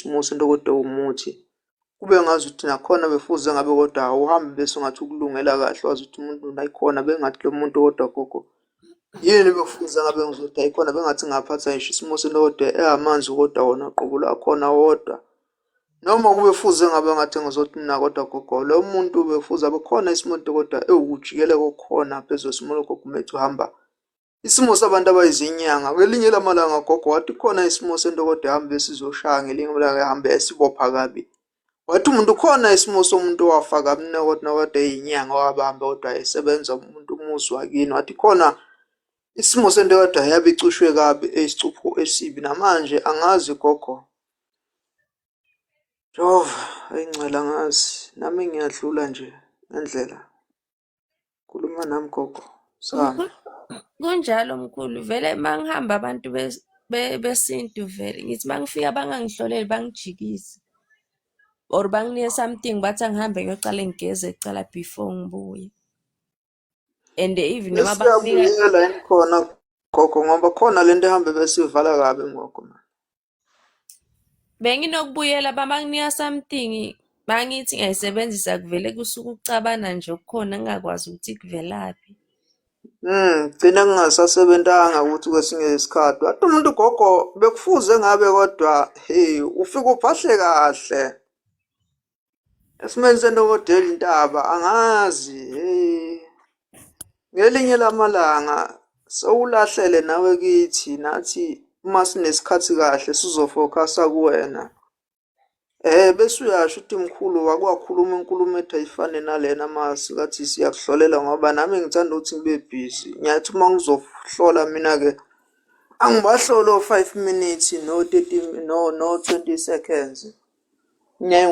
Isimo sento kodwa ewumuthi, kube ngazuthi nakhona befuze ngabe kodwa awuhambi bese ungathi ukulungela kahle, wazi ukuthi umuntu nayikhona bengathi lo muntu kodwa gogo yini bekufuze ngabe ngizothi ayikhona, bengathi ngaphatha ngisho isimo sento kodwa eyamanzi kodwa wona qobo lwakhona wodwa. Noma kube fuze ngabe ngathi ngizothi mina kodwa gogo lo muntu befuze abe khona isimo kodwa ewukujikela kokhona phezu kwesimo logogo umethu uhamba isimo sabantu abayizinyanga. Kwelinye lamalanga gogo wathi khona isimo sento kodwa ehambe sizoshaya, ngelinye ilanga ehambe esibopha kabi. Wathi umuntu khona isimo somuntu owafa kabi kodwa kodwa eyinyanga owabamba kodwa esebenza umuntu umuzi wakini. Wathi khona isimo sento kodwa yabe icushwe kabi eyisicupho esibi. Namanje angazi gogo. Jehova, ayingcwele angazi. Nami ngiyadlula nje ngendlela. Khuluma nami gogo. Sami. Kunjalo mkhulu, vele mangihamba abantu besintu vele ngithi mangifika bangangihloleli bangijikise or banginike something bathi angihambe ngiyocala ngigeze kucala before ngibuye. And even noma banginika Besiyabuyela yini khona gogo, ngoba khona lento ehambe besivala kabi gogo. Benginokubuyela bamanginika something mangithi ngiyayisebenzisa kuvele kusuke ukucabana nje okukhona ngingakwazi ukuthi kuvelaphi. Gcina kungasasebentanga ukuthi kwesinye isikhathi. Wathi umuntu gogo bekufuze ngabe kodwa hey ufike uphahle kahle. Esimeni sentokodela intaba angazi hey. Ngelinye lamalanga sewulahlele nawe kithi nathi uma sinesikhathi kahle sizofokhasa kuwena. Bese uyasho ukuthi mkhulu wake wakhuluma inkulumo ethi ayifane nalena mase kathi siyakuhlolela, ngoba nami ngithanda ukuthi ngibe busy. Ngiyathi uma ngizohlola mina-ke angibahloli o-5 minutes no-30 no 20 seconds. Ngiyaye